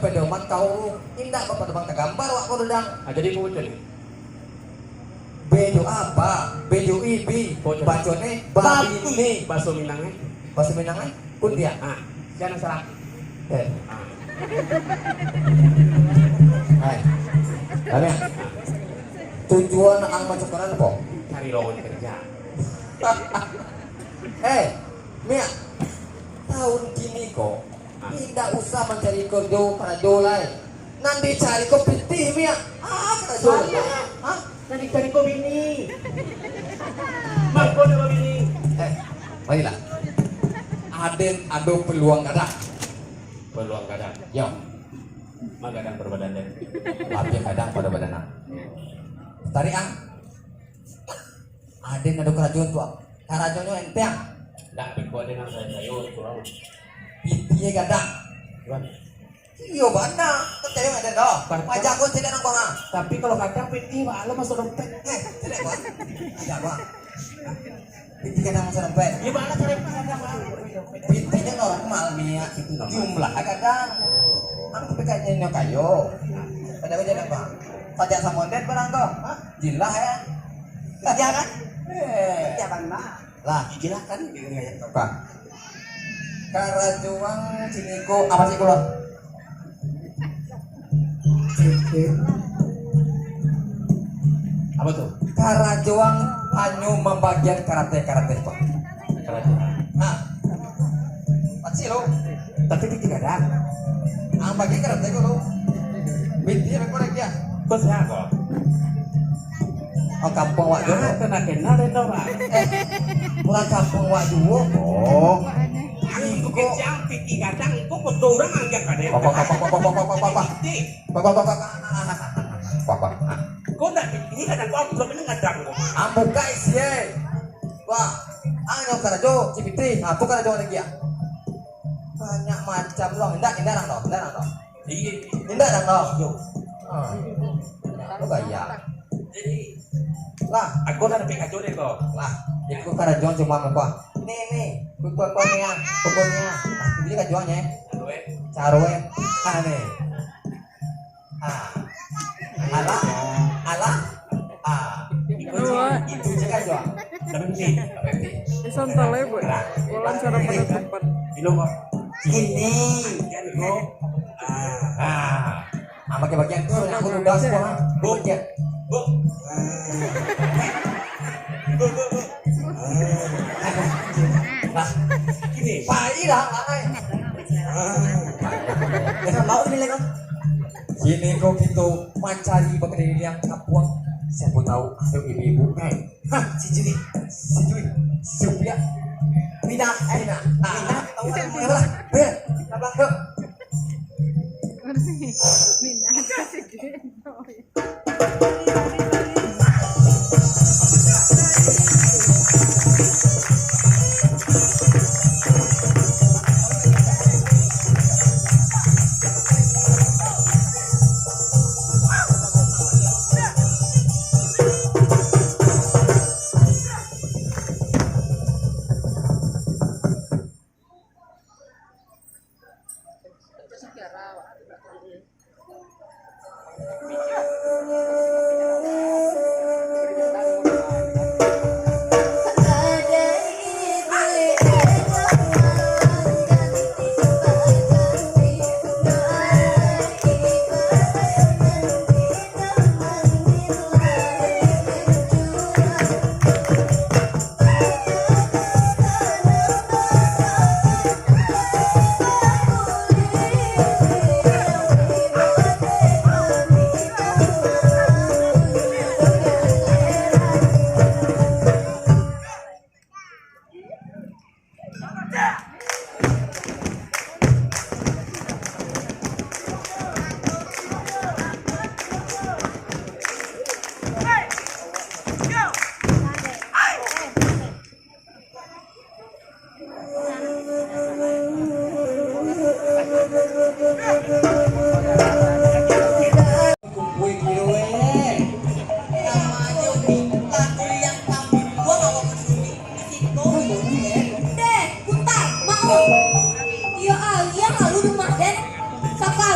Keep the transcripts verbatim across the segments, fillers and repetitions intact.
Pedoman kaum, indak bapadoman ka gambar awak ko tu, Dang. Ah, jadi apo baco ni? Bejo apa? Bejo ibi. Baco ni babini. Baso Minang, eh? Baso Minang, eh? Kuntiak. Ah, jangan salah. Eh. Ah. Hai. Kami. Tujuan ang masuk koran apo? Cari lowongan kerja. Eh, Miak. Tahun kini ko, indak usah mancari karajo, karajo lai. Nan dicari ko pitih, Miak. Ah, karajo. Salah. Hah? Nan dicari ko bini. Mangko dapek bini. Eh, marilah. Aden ado peluang gadang. Peluang gadang. Yo. Ma gadang pado badan den? Labiah gadang pado badan ang. Tarik ang. Aden ado karajo tu, ah. Karajonyo enteng. Ndak, beko aden nan sayo-sayo, surang. Pitih gadang. Cuman. Iyo bana, kan cewek aden doh. Bar-, pajak ko tidak nang bang, ah. Tapi kalau gadang pitih, baa lo masuk dompet. Eh, tidak bang. Tidak bang. Pitih gadang masuk dompet. Iyo, baa lo cari gadang, bang. Pitihnyo normal, Miak. Itu normal. Jumlah gadang. Ang tu pekaknyo kayo. Kada beda, bang. Pajak samo den barang ko. Hah? Jilah, ya. Iya kan? Eh. Iya, Bang, nah. Lah, jilah kan? Bang. Karajo ang kini ko apo sih, Bang? Apo tu? Karajo ang hanyo mambagian karateh-karateh, Bang. Karajo. Nah. Pasti lo. Tapi pitih gadang. Ang bagi karateh ko lo. Pitih beko lagi ah. Ko sia ko? Oh, kampuang wak juo. Ah, kena-kena deh tu, Pak. Eh, urang kampuang wak juo ko. Aku tu kecang pitih gadang, ko foto urang anggiah ka deh. Papa, papa, papa, papa, papa. Pitih. Papa, papa, papa. Papa. Ko ndak pitih gadang ko, aku sampai gadang ko. Ang buka isi, eh. Wah, ang nyo karajo, cipitih. Nah, tu karajo lagi ah. Banyak macam lo. Indak, indak nang doh, indak nang doh. Iyo. Indak nang doh. Iyo. Ah. Lo gaya. Jadi, lah, aku lah dapat karajo deh ko. Lah, iko karajo cuma muko. Ni, ni, buku aku ni ah, buku ni ah. Nah, beli karajo ni. Caroe. Caroe. Ah, ni. Ah. Alah, alah. Ah. Itu je, itu je karajo. Berhenti. Berhenti. Di santai lah, Bu. Nah. Walau cara pada tempat. Minum, Pak. Ini. Ah. Ah. Ah, bagi-bagian tu, aku udah semua. Bu. Bagian. Bu. Ah. Bu, bu, bu. Ah. Nah. Ini. Pai dah, pai. Ah. Dah mau ni lagi. Kini ko kito mancari bakaliliang kampuang. Siapo tahu ado ibu-ibu, eh. Hah, si Jui. Si Jui. Si Upia. Minah, eh, Minah. Nah, Minah, tahu ada yang marah. Eh, apa? Yuk. Minah.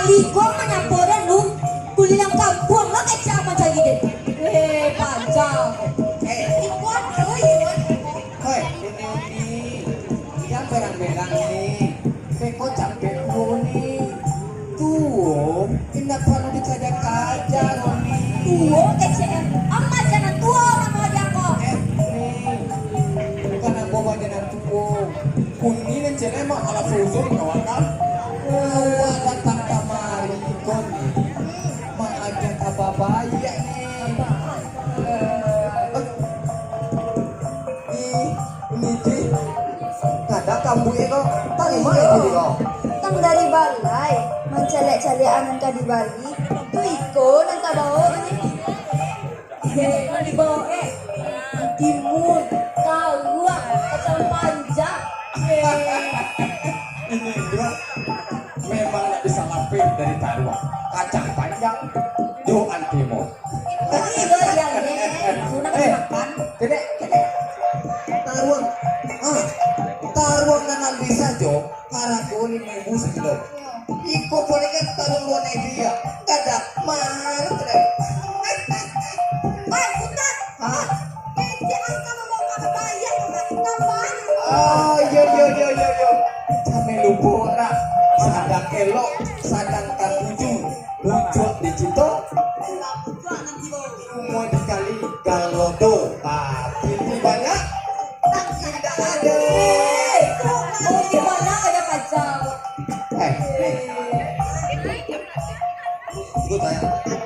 Iko manyapo den lu, kulilang kampuang lah kecek mancari den. Eh, panjang. Eh. Iko apa, Yun? Hoi, ini, ini. Jan berang-berang ni. Beko capek ko ni. Tuo, kenapa lu dikaja-kaja ko ni? Tuo, kecek. Amat jangan tuo namo dia ko. Eh, ni. Bukan ambo badan tuo. Kuni nan jelek mah alah susun kawan kan. Awak datang kamari ko ni. Mah aja kaba baiak ni. Eh, ni, ni, Ji. Kada kambuik ko. Tadi mah itu ko. Tang dari balai, mancaliak-caliak nan ka dibali. Tu iko nan tabawa ni. Eh, nan dibawa, eh. Timun, taruang, kacang panjang. Eh. Ini dua memang nak bisa lapeh dari taruang. Kacang panjang, jo antimun. Itu iya, iya, iya. Sudah Eh, makan. Kedek, kedek. Taruang. Ah, taruang nan alih sajo, harago limo ribu sakilo. Iko boleh kan taruang luar negeri ya? Kada, mahal, kedek. Hah? Oh, iyo, iyo, iyo, iyo, iyo. Sampai lupo, Ra. Sadang elok, sadang katuju. Pucuak dicito. Umua dikali galodo. Ah, itu banyak. Tidak ada. Eh, eh. Ikut saya.